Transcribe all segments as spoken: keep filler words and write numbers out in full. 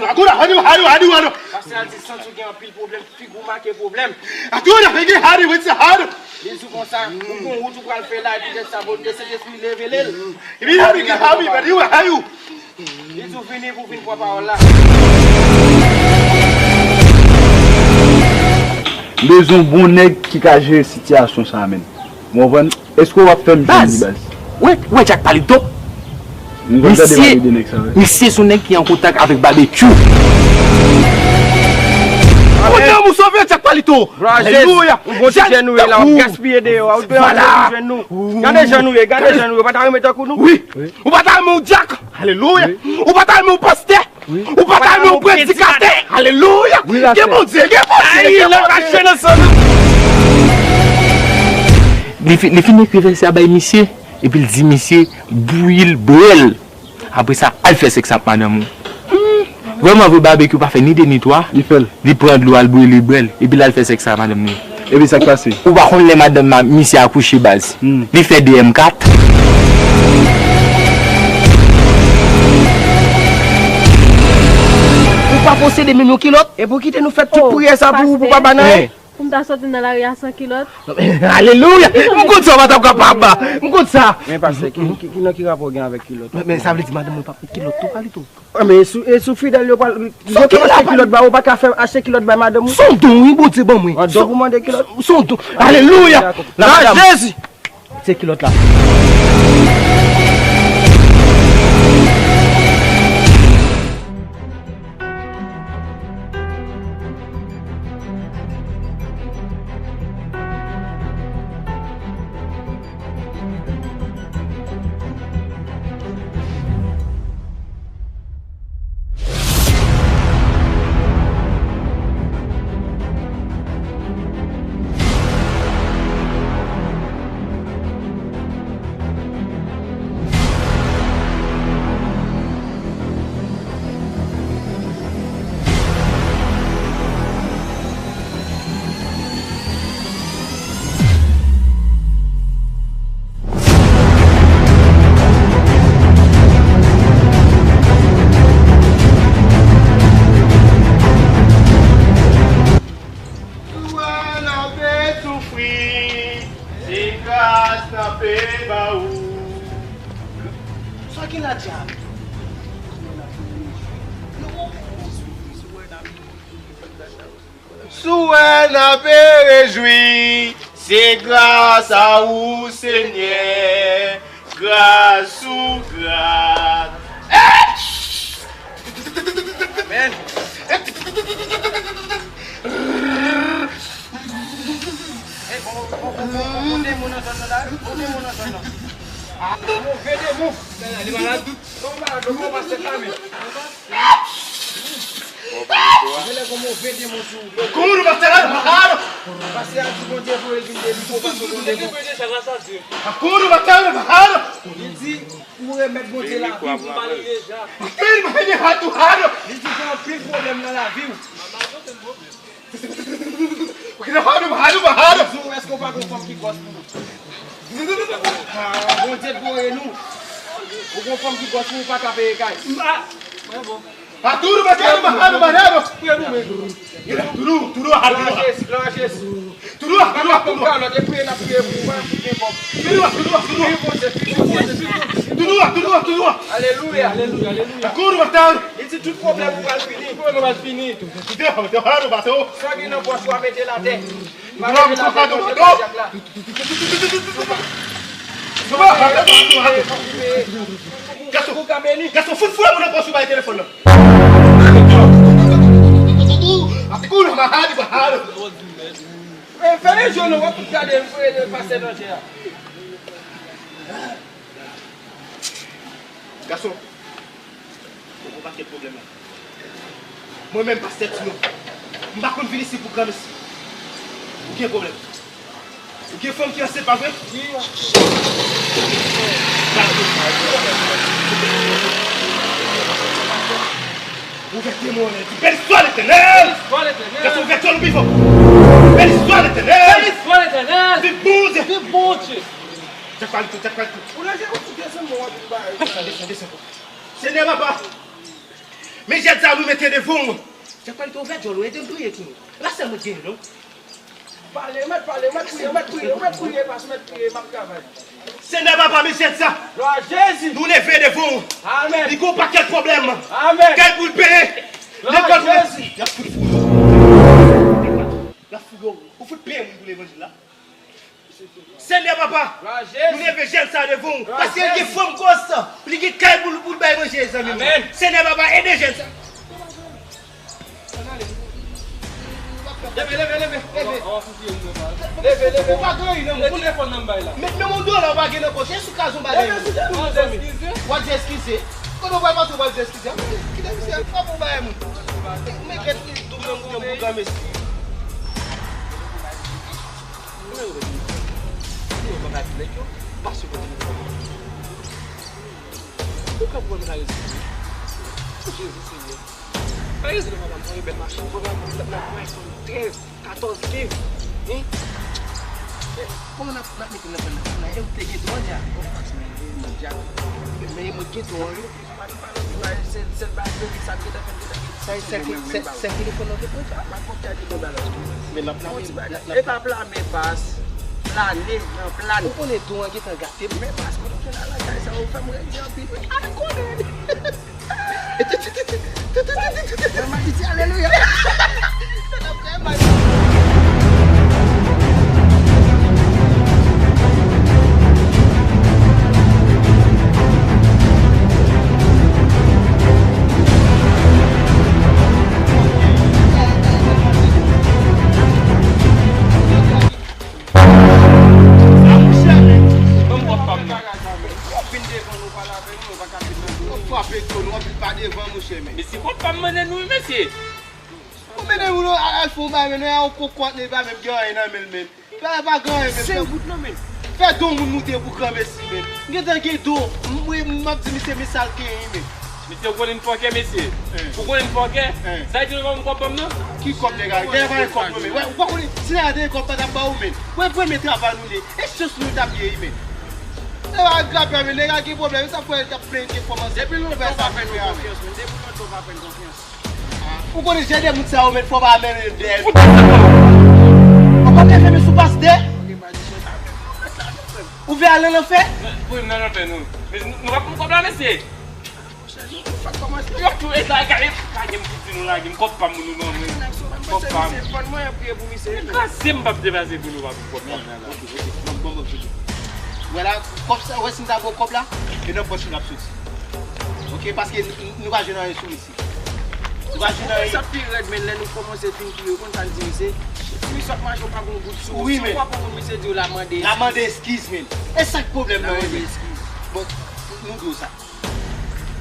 Akoura, hani, hani, hani, hani. Pastè a di santi w gen anpil pwoblèm, figi w make pwoblèm. Akoura, figi, hani, wè sa, hani. Li di w konsa, ou gon wout ou pral fè la, epi lè sa, volonte Sentespri leve l. Epi, hani, ki, hani, hani, hani. Li di w vini pou vin pran pawòl la. M bezwen yon bon nèg ki ka jere sitiyasyon sa a, menm. Ou konprann? Èske w ap fè m jwenn li, baz? Ou wè, ou wè Jack Palito? M konn tande pale de nèg sa, wi. Misye se yon nèg ki an kontak avèk Babekyou. Kote m ou sove Jack Palito? Alelouya. Yon bon ti jèn nou ye la, w ap gaspiye deyò a, ou dwe antre pou jwenn nou. Gade jan nou ye, gade jan nou ye, ou pa ta renmen tankou nou? Wi. Ou pa ta renmen yon dyak? Alelouya. Ou pa ta renmen yon pastè? Ou pa ta renmen yon predikatè? Alelouya. Gen Bondye, gen Bondye, gen Bondye. Li fi-, li fin ekri vèsè a bay misye, epi l di misye, bouyi l, bwè l. Apre sa, al fè sèks ak madanm ou. Vrèman vre, Babekyou pa fè ni de ni twa. Li fè l. Li pran dlo, al brile, bwè l, epi l al fè sèks ak madanm li. Epi sa k pase? Ou pa konn lè madanm misye akouche, baz. Li fè de M kat. Ou pa posede menm yon kilòt? E pou kite nou fè tout priyè sa pou ou, pou papa nan? Pou m ta sòti nan lari a san kilòt. Alelouya! M konn sa w pa t ap kapab. M konn sa. Men pastè, ki, ki, ki, nan ki rapò w gen avèk kilòt? Men, men sa vle di madanm mwen p ap met kilòt tou, Palito? Ah, men e sou, e sou fidèl yo pral, yo pral achte kilòt ba ou, ou pa ka fè achte kilòt bay madanm ou? Son don, wi, Bondye ban mwen. An don pou mande kilòt? Son don. Alelouya! Nan Jezi! Se kilòt la. Ou wè n ape soufri, se gras n ape ba ou. Sa ki la dyab? Si w wè n ape rejwi, se gras a ou, Senyè. Gras sou gras. Amèn. Ey, bon, bon, bon, bon, bon demon nan zòn nan la, bon demon nan zòn nan. Ah, move demon. Li malad. Non, malad, non, pastè Kami. Genlè gon move demon sou ou. Kouri, pastè, la, mahalo. Pastè a di Bondye voye l vin delivre w, pastè, Bondye bon. Kouri, pastè, la, mahalo. Li di, ou remèt Bondye lavi w. Pastè, li mahalo, mahalo. Li di gen anpil pwoblèm nan lavi w. Ou gen anpil pwoblèm nan lavi w. Di w, èske w pa gon fanm ki gwòs pou ou? Ah, Bondye t voye nou. Ou gon fanm ki gwòs pou ou, ou pa ka peye kay. Ah, mwen bon. Ah, tudo, mas tudo, mas tudo, mas tudo. Tudo, tudo, ah, tudo. Glwa a Jezi, glwa a Jezi. Tudo, tudo, tudo. Kalòt, e priye n ap priye pou ou, pa fout gen kòb. Tudo, tudo, tudo. Priye Bondye, priye Bondye, priye Bondye. Tudo, tudo, tudo. Alelouya, alelouya, alelouya. Tudo, mas tudo. Li di tout pwoblèm ou pral fini. Tout pwoblèm ou pral fini. Tudo, tudo, tudo, tudo. Sa w gen nan pòch ou a mete l atè. Tudo, tudo, tudo, tudo. Gason, gason, fout fwè moun nan pòch ou bay telefòn nan. Ati kou nan mahali, mahalo. E, fèmen je w non, w ap tout gade, e, pastè Danje a. Gason. Ou gon pakèt pwoblèm la. Mwen menm, pastè Tino, m pa konn vin isi pou granmesi. Ou gen pwoblèm. Ou gen fanm ki ansent, pa vre? Wi. Ouvè de mwen, di, Béni soit l'Éternel! Béni soit l'Éternel! Gason, ouvè djòl ou pi fò. Béni soit l'Éternel! Béni soit l'Éternel! Viv Bondye! Viv Bondye! Jack Palito, Jack Palito. Ou lè je ou ti desann mwen, w ap bay. Desann, desann, desann. Senyè papa, Men jèd sa nou mete devan w. Jakpalito, ouvè djòl ou, ede m priye pou nou. E pa sèl mwen ki gen, non. Pale, mèt pale, mèt priye, mèt priye, mèt priye, pas, mèt priye, m ap travay. Senyè papa, men jèd sa. Glwa a Jezi. Nou leve devan w. Amèn. Li gen yon pakèt pwoblèm. Amèn. Kay pou l peye. Glwa a Jezi. Y ap fout fou yo. Y ap fou yo. Ou fout peye moun pou levanjil la. Senyè papa, nou leve jèn sa devan w. Paske li gen fanm kòs, li gen kay pou l, pou l bay manje, zanmi m. Senyè papa, ede jèn sa. Leve, leve, leve, leve. Leve, leve. Ou pa gen anyen nan men w. Men, men yon dola ou pa gen nan pòch. E sou kaz yon bagay. W ap di eskize. Kote w pral pase w pral di eskize. Kite misye, frape yon bagay moun. Men kèt li doub nan bouton pou granmesi. Mwen yo vin. Mwen yo pa ka di nèg yo, pase kote nou pran. Ou ka pran nan rezon. Jezi Senyè. Pa rezon nan papa m, mwen yo bèl machin. Papa m nan pran iPhone trèz, katòz, kenz. Hein? Kòman n ap, n ap mete nan fè nan fè nan? E ou te gen dwa dja. Bon, pas mwen gen dwa dja. Men mwen gen dwa yo. Sa e sèl, sèl telefòn nan te pran. Men l ap lame, l ap lame. Etap la, men pas. Plane, nan plane. Ou konnen don an gentan gate. Men pas, kote w te la lakay sa, ou fè m redi anpil. Ay, konnen. Mwen di alelouya. Sa mouche, men. Ban m kòb pa m nan. W ap vin devan nou pale avè nou, nou pa ka vin nan nou. W ap frape to nou, w ap vin pa devan, mouche, men. Mesye, kòb pa m mande nou, wi, mesye. Ou mennen moun al fè yon bagay, men, yon kokòt, li pa menm gen anyen nan men l, men. Fè pa gen anyen, men. Fè, fè don moun moute pou granmesi, men. M gentan gen don. M, m, m ap di misye, men sa l genyen, men. Mesye, ou konnen m fòkè, mesye. Ou konnen m fòkè? Sa vle di nou pa ban m kòb pa m nan? Ki kòb, nèg la? Nèg la pa gen kòb, non, men. Wè, ou pa konnen, si nèg la te gen kòb, pa t ap ba ou, men. Wè, premye travay nou li ye. E chans nou t ap ye, men. Nèg la grapè, men. Nèg la gen pwoblèm. E sa fè l t ap plenyen de kòmanse. Depi lontan ou pa fè nou konfyans, men. Depi lontan ou pa fè n konfyans. Ou konnen jan de moun sa yo, men, fò w pa mennen l dèyè. Ou konn te fèmen sou pastè? Ou vle al nan lanfè? Pou n nan lanfè, non. Men nou, nou pa pou kòb la, mesye. Yo tou e sa, gade, lage m pou di nou, lage m kòb pa m, nou ban mwen. Kòb pa m. Kraze m, m p ap deplase pou nou, pa pou kòb la. Bon, bon, bon, bon. Wè la, kòb sa, wè si m ta ba w kòb la, e nan pòch ou l ap soti. Oke, paske n, n, nou pa jwenn anyen sou misye. Ou pa jwenn anyen. Sa pi rèd, men, lè nou kòmanse fin kriye, ou konn sa n di misye? Si misye ap mache, ou pa gon goud sou ou. Si ou frape moun, misye di w l ap mande eskiz. L ap mande eskiz, men. E sa k pwoblèm nan, men. Bon, nou di w sa.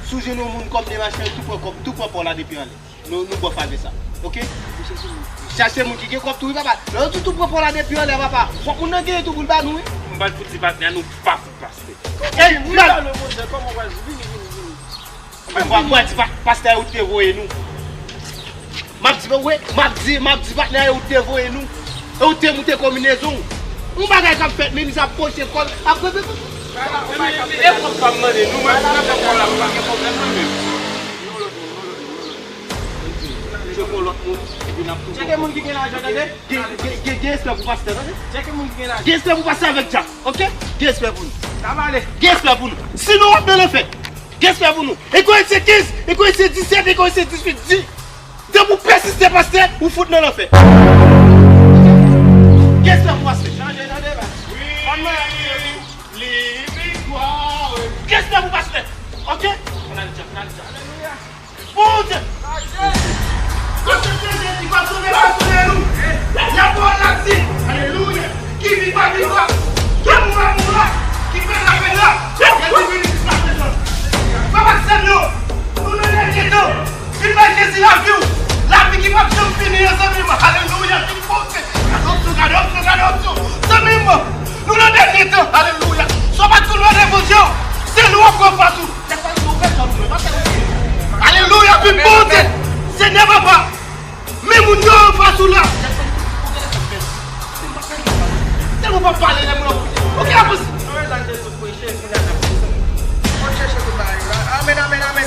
Si w jwenn yon moun kòm de machin, tou pran kòb, tou pran pa w la depi anlè. Nou, nou bòf avè sa. Oke? Chache moun ki gen kòb tou, wi, papa. Lè nou di tou pran pa w la depi anlè, papa. Fòk moun nan genyen tou pou l ba nou, wi. M pral fout di patnè a, nou pa fout pastè. Ey, vini, vini, vini, vini. Mwen, mwen, mwen di pa, pastè a ou te voye nou. M ap di, wi, m ap di, m ap di patnè a ou te voye nou. E ou te moute konbinezon. Yon bagay k ap fèt, men misye ap poche kò l. Ap, e kòb pa m mande nou, mwen, mwen, mwen, mwen, mwen, mwen, mwen, mwen, mwen. Cheke yon lòt moun, epi n ap tou. Cheke moun ki gen lajan, tande? Gen, gen, gen, gen respè pou pastè, tande? Cheke moun ki gen lajan. Gen respè pou pastè avèk djab, oke? Gen respè pou nou. N ap ale. Gen respè pou nou. Sinon, w ap nan lanfè. Gen respè pou nou. Ekorentyen kenz, Ekorentyen disèt, Ekorentyen dizuit di, depi w pèsiste pastè, ou fout nan lanfè. Gen respè pou pastè. Chanje, tande, baz. Wi, li viktwa, wi. Gen respè pou pastè. Oke? N al djab, n al djab. Alelouya. Bondye! Aksepte Jezi kòm sovè pèsonèl ou. La pawòl la di, alelouya, ki viv pa viv la, ki mouri pa mouri la, ki pèd la pèd la, Jezi vini jis la prezans. Frè m ak sè m yo, nou nan dènye tan. Vin bay Jezi lavi w, lavi ki p ap janm fini an, zanmi m. Alelouya, vin Bondye. Gade opsyon, gade opsyon, gade opsyon. Zanmi m, nou nan dènye tan. Alelouya. Sa w pa di nou nan levanjil, se nou w ap pran fas ou. Alelouya, vin Bondye. Senyè papa, men moun yo anfas ou la. Tèlman pa pale lè moun ap koute. Oke, avanse.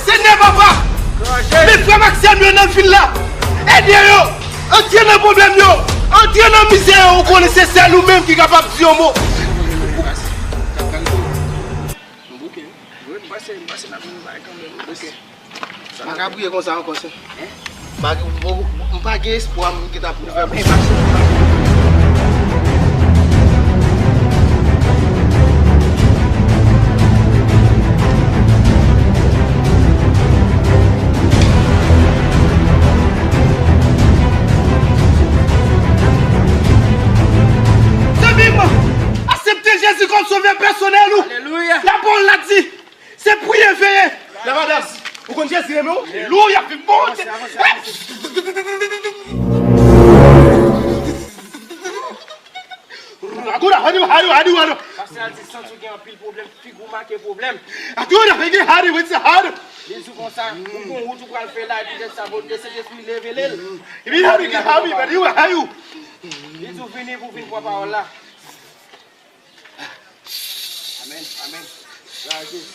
Senyè papa, men frè m Ak sè m yo nan vil la, ede yo, antre nan pwoblèm yo, antre nan mizè yo, ou konnen se sèl ou menm ki kapab di yon mo. M bouke. Wi, m panse, m panse n ap jwenn yon bagay kanmenm. M bouke. M pa ka priye konsa ankò, sè. M pa, m, m, m pa gen espwa, m gentan pou fè m. Zanmi m, aksepte Jezi kòm sovè pèsonèl ou. Alelouya. Lapawòl la di, se priye, veye. Lavadans, ou konn Jezi renmen w? Alelouya, viv Bondye. Agoda, hadi, hadi, hadi, hadi. Pastè a di santi w gen anpil pwoblèm, figi w make pwoblèm. Agoda, hadi, hadi, hadi. Li di w konsa, ou gon wout ou pral fè la, epi lè sa volonte Sentespri revele l. Epi hadi, hadi, hadi, hadi. Li di w vini pou vin pran pawòl la. Amèn, amèn. Glwa a Jezi.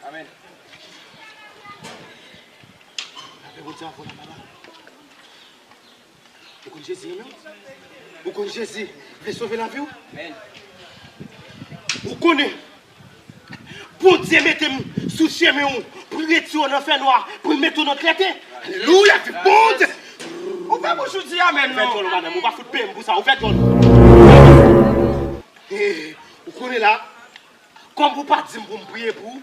Amèn. Lapè Bondye avè w la, papa. Ou konn Jezi renmen w? Ou konn Jezi vle sove lavi w? Amèn. Ou konnen Bondye mete m sou chemen w pou l retire w nan fènwa, pou l mete w nan klète. Alelouya, viv Bondye! Ou pa bouch ou di amèn non. Ouvè djòl ou, madanm, ou pa fout peye m pou sa, ouvè djòl ou. Eh, ou konnen la, kòm ou pa di m pou m priye pou ou,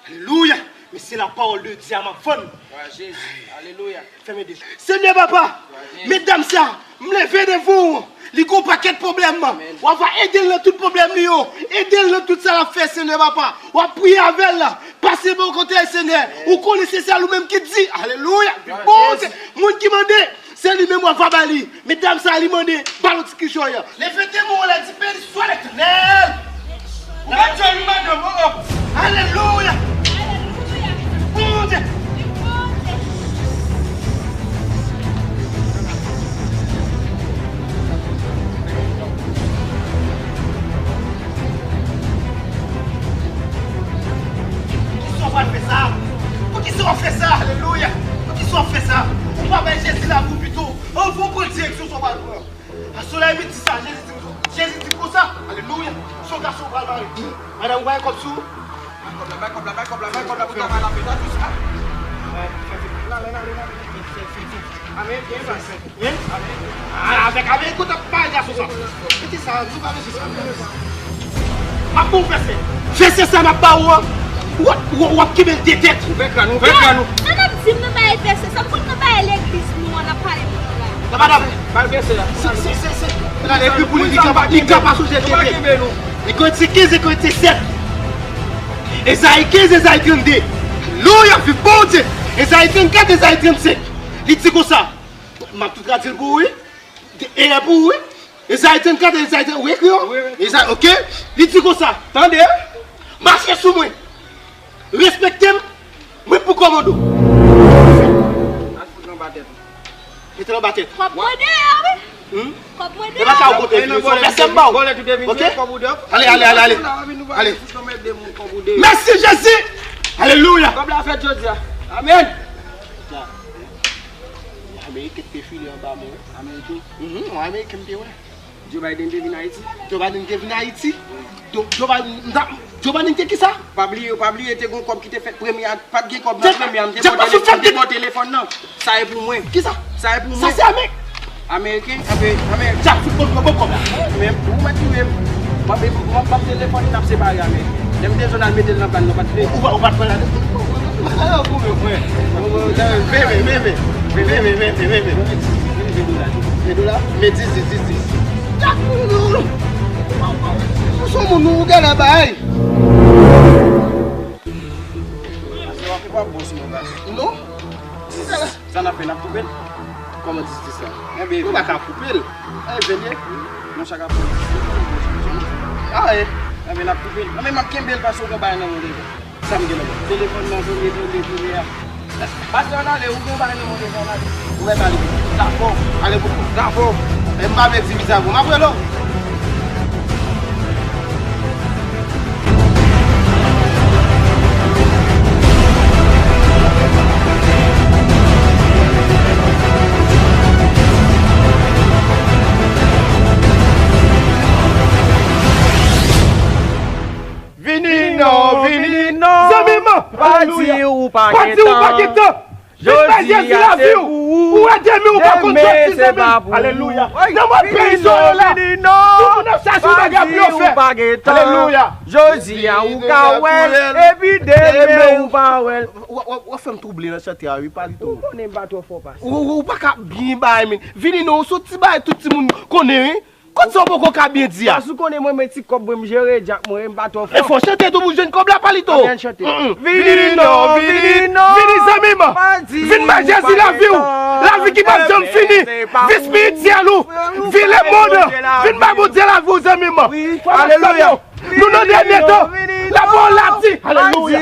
alelouya, men se lapawòl de Dye a m ap vann. Glwa a Jezi, alelouya. Fèmen de. Senyè papa, medam sa, m leve devan w. Li gon pakèt pwoblèm. W ap va ede l nan tout pwoblèm li yo. Ede l nan tout sa l ap fè, Senyè papa. W ap priye avè l. Pase bò kote l, Senyè. Ou konnen se sèl ou menm ki di, alelouya, Bondye, moun ki mande, se li menm w ap va ba li. Medam sa, li mande, ba l yon ti kichòy. Leve de men w anlè, di, beni swa Letènèl. Ouvè djòl ou, madanm, oh, oh. Alelouya. Bondye. Poukisa w pral fè sa? Poukisa w fè sa? Alelouya. Poukisa w fè sa? Ou pa bay Jezi lavi w pito? Anvan w pran direksyon sa w pral pran. Aswè la, midi sa, Jezi di, Jezi di konsa, alelouya, se yon gason ou pral mare. Madanm, ou bay kòb sou ou? Bay kòb la, bay kòb la, bay kòb la, bay kòb la, pou travay la fèt la, tout sa. Amèn, byen fè. Amèn. Avèk, avèk, kote ap bay gason sa? Mete sa, nou pa bezwen sa. M ap ba w vèsè. Vèsè sa m ap ba w an, w ap, w ap, w ap kenbe l de tèt. Ouvè kràn, ouvè kràn ou. Sa n ap di m nan bay vèsè sa, m konn nan bay legliz nou an, n ap pale pou nou la. Madanm, bay vèsè a. Se, se, se, se. Gade, ekri pou li, li ka pa, li ka pa sonje kenbe. Li konn se kenz, li konn se sèt. Ezayi kenz, Ezayi trannde. Alelouya, viv Bondye. Ezayi trannkat, Ezayi trannsenk. Li di konsa. M ap tou tradui l pou ou, wi. E pou ou, wi. Ezayi trannkat, Ezayi trannkat, ou ekri yo? Wi, wi. Ezayi, ok. Li di konsa, tande, mache sou mwen. Respekte m, mwen pou kòmande w. Al fout anba tèt ou. Mete l anba tèt. Kòb mwen deyò, wi. Hmm? Kòb mwen deyò. E pa sa ou konte vini, se yon vèsè m ba w. Ok? Ale, ale, ale, ale. Ale. Mèsi, Jezi. Alelouya. Kòb la fèt jodi a. Amèn. Ameriken te file anba men. Ameriken? Mhm, yon Ameriken m te wè. Joe Biden te vin Ayiti? Joe Biden te vin Ayiti? Joe, Joe Biden, m ta, Joe Biden te kisa? Pa bliye, pa bliye, te gon kòb ki te fèt premye a, pa t gen kòb nan premye a, m te pran telefòn, m te pran telefòn nan. Sa e pou mwen. Kisa? Sa e pou mwen. Sa se Amerik. Ameriken, anpe, anpe. Djab fout bon, bon, bon kòb la. Men, ou mèt touye m. M ap, m ap, m ap telefòn, n ap separe Ameriken. Lè m te jwenn al mete l nan bal, nou pa t vle. Ou pa, ou pa t pran la. Veve, veve, veve, veve, veve, veve. Ven dola, ven dola. Men dis, dis, dis, dis. Ou se yon moun nou gade bay. Pase w ap fè pa bon sou mwen, pase. Non. Dis, dis. Sa n ap fè, n ap koupe l? Kòman dis, dis la? Enben, nou pa ka koupe l. Enben, veye. Non, sa ka pran. Ah, e. Enben, n ap koupe l. Non, men m ap kenbe l paske w gen bagay nan men w deja. Sa m gen nan men m? Telefòn nan, premye, premye, premye a. Pastè, ann ale, ou gen bagay nan men w deja, ann ale. Ou mèt ale. Dakò. Ale pou kont. Dakò. E m pa vle divize avè w. M ap rele w. Ou pa gen tan. Jodi a se pou ou. Ou wè demen ou pa konn soti, zanmi. Alelouya. Nan mwen peyi sa yo la, tout moun ap chache yon bagay pou yo fè. Alelouya. Jodi a ou ka wè l, epi demen ou pa wè l. W ap fè m twouble nan chante a wi, Palito. Ou konnen m pa twò fò pase. Ou pa ka byen bay men. Vini non, ou soti bay tout timoun konnen wi. Kot sa w poko ka byen di a? Pas ou konnen mwen men ti kòb mwen m jere, djak mwen, m pa twò fò. E fò chante tou pou jwenn kòb la, Palito. Ann chante. Vini non, vini non. Vini, zanmi m. Vin bay Jezi lavi w. Lavi ki p ap janm fini. Vi espirityèl ou. Vi lemonn. Vin bay Bondye lavi w, zanmi m. Alelouya. Nou nan dènye tan. Lapawòl la di. Alelouya.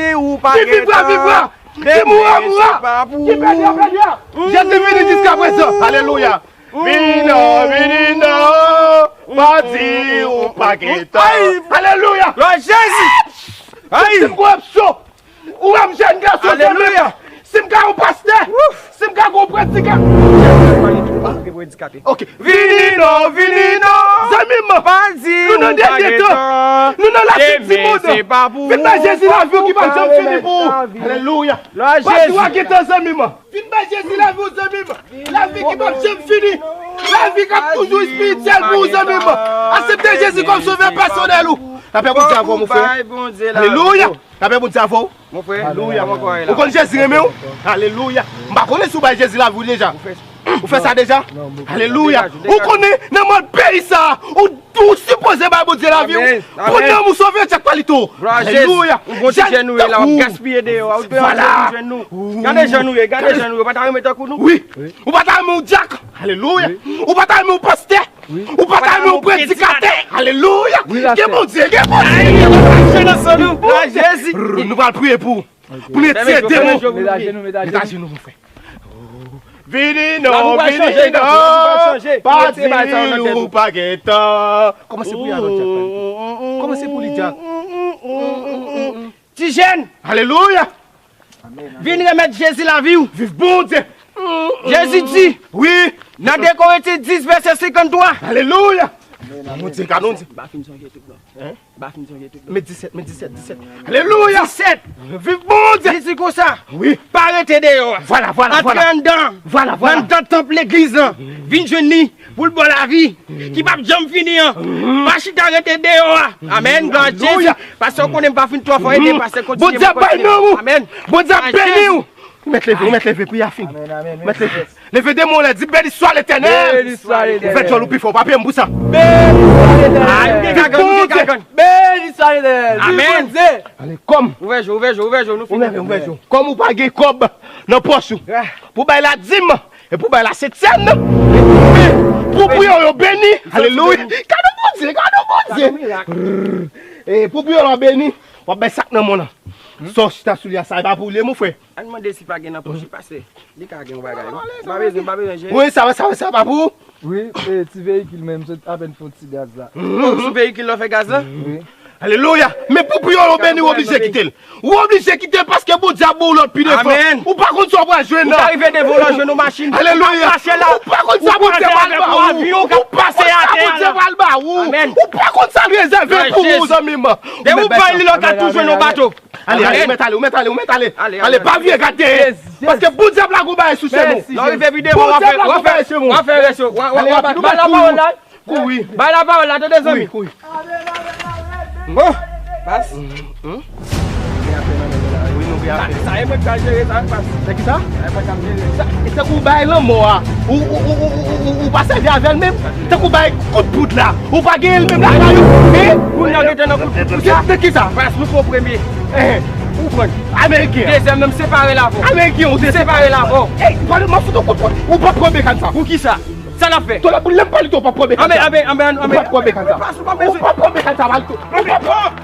Ki viv la, viv la. Ki mouri a, mouri a. Ki pèdi a, pèdi a. Jezi vini jiskaprezan. Alelouya. Vini non, vini non. Pa di ou pa gen tan. Alelouya. Glwa Jezi. Ay. Si m gwo opsyon. Ou wè m jèn gason, zanmi m. Si m ka yon pastè, si m ka yon predikatè. Ok. Vini non, vini non. Zanmi m, nou nan dènye tan. Nou nan lafen di mond. Vin bay Jezi lavi w ki p ap janm fini pou ou. Alelouya. Pa di w a gen tan, zanmi m. Vin bay Jezi lavi w, zanmi m. Lavi ki p ap janm fini. Lavi k ap toujou espirityèl pou ou, zanmi m. Aksepte Jezi kòm sovè pèsonèl ou. Lapè Bondye avè w, mon frè. Alelouya. Lapè Bondye avè w. Mon frè, alelouya. Ou konn Jezi renmen w? Alelouya. M pa konnen si w bay Jezi lavi w deja. Ou fè sa deja? Alelouya. Ou konnen nan mond peyi sa, ou, ou sipoze bay Bondye lavi w. Pran nanm ou sove djak Palito. Alelouya. Ou gon ti jèn ou ye la, w ap gaspiye deyò a, ou dwe antre pou jèn nou. Gade jan nou ye, gade jan nou ye. Ou pa ta renmen tankou nou? Wi. Ou pa ta renmen yon djak? Alelouya. Ou pa ta renmen yon pastè? Ou pa ta renmen yon predikatè? Alelouya. Gen Bondye, gen Bondye. Jezi. Nou pral priye pou ou. Pou nou retire demon. Mete ajenou, mete ajenou, mon frè. Vini non, vini non. Pa di ou pa gen tan. Kòmanse priye alò, djak. Kòmanse pou li, djak. Ti jèn. Alelouya. Vin remèt Jezi lavi w. Viv Bondye. Jezi di, wi, nan de Korentin dis, vèsè senkanntwa. Alelouya. Bondye ka nou di. M pa fin sonje tout non. M pa fin sonje tout non. Men disèt, men disèt, disèt. Alelouya. Disèt. Viv Bondye. Li di konsa, wi, pa rete deyò a. Vwala, vwala, vwala. Antre anndan. Vwala, vwala. Anndan tanp legliz lan. Vin jwenn li. Pou l ba w lavi ki p ap janm fini an. Pa chita rete deyò a. Amèn, glwa a Jezi. Pastè, ou konnen m pa fin twò fò, ede pastè kontinye. Bondye ap bay nan ou. Amèn. Bondye ap beni w. Ou mèt leve, ou mèt leve, priyè a fini. Ou mèt leve. Leve de men w anlè, di, Béni soit l'Éternel. Béni soit l'Éternel. Ouvè djòl ou pi fò, pa peye m pou sa. Béni soit l'Éternel. Viv Bondye. Béni soit l'Éternel. Amèn. Ale, kòm. Ouvè je w, ouvè je w, ouvè je w, nou fini. Ouvè je w. Kòm ou pa gen kòb nan pòch ou pou bay ladim, e pou bay lasentyèm nan. Epi pou priye w yo beni. Alelouya. Gade Bondye, gade Bondye. E pou priye w yo beni, w ap bay sa k nan men w lan. Sa w chita sou li a, sa e pa pou ou li ye, mon frè. Ann mande si pa gen nan pòch li, pastè. Li ka gen yon bagay wi. M pa bezwen, m pa bezwen jere. Wi, sa, sa, sa pa pou ou. Wi, e, ti veyikil menm, se apèn fè yon ti gaz la. Sou veyikil la w fè gaz la? Wi. Alelouya. Men pou priye w yo beni, w oblije kite l. Ou oblije kite l paske Bondye ap ba w lòt pi devan. Amèn. Ou pa konn sa w pral jwenn nan. Ou ka rive devan w, w jwenn yon machin. Alelouya. Ou pa konn sa Bondye pral ba ou. Ou pa konn sa Bondye pral ba ou. Amèn. Ou pa konn sa l rezève pou ou, zanmi m. Depi w bay li la, w ka tou jwenn yon bato. Ale, ale, ou mèt ale, ou mèt ale, ou mèt ale. Ale, pa vire gade dèyè. Paske Bondye ap lage yon bagay sou chemen w. Lè w rive pi devan, w ap fè, w ap fè, w ap fè rès yo. Bay lapawòl la. Kouri. Bay lapawòl la, tande zanmi. Kouri, kouri. Bon, pas. Wi, nou gen afè. Sa e mwen k pral jere sa, pas. Se ki sa? Sa e mwen k ap jere. Sa, e tankou w bay lanmò a. Ou, ou, ou pa sèvi avè l menm. Tankou w bay kout poud la. Ou pa genyen l menm lakay ou. Men, kounye a w gentan nan kout poud pou sa. Se ki sa? Pas, nou fè w premye. Ou pran. Ameriken. Dezyèm nan, m separe l avè w. Ameriken, ou te separe l avè w. Ey, pale, m ap fout ou kout poud. Ou p ap pran bekàn sa. Pou ki sa? Sa n ap fè? Tòlè pou lè m pale tou, ou p ap pran bekàn sa. Anben, anben, anben, anben. Ou p ap pran bekàn sa. Ou p ap pran bekàn sa, Palito. Ou p ap pran.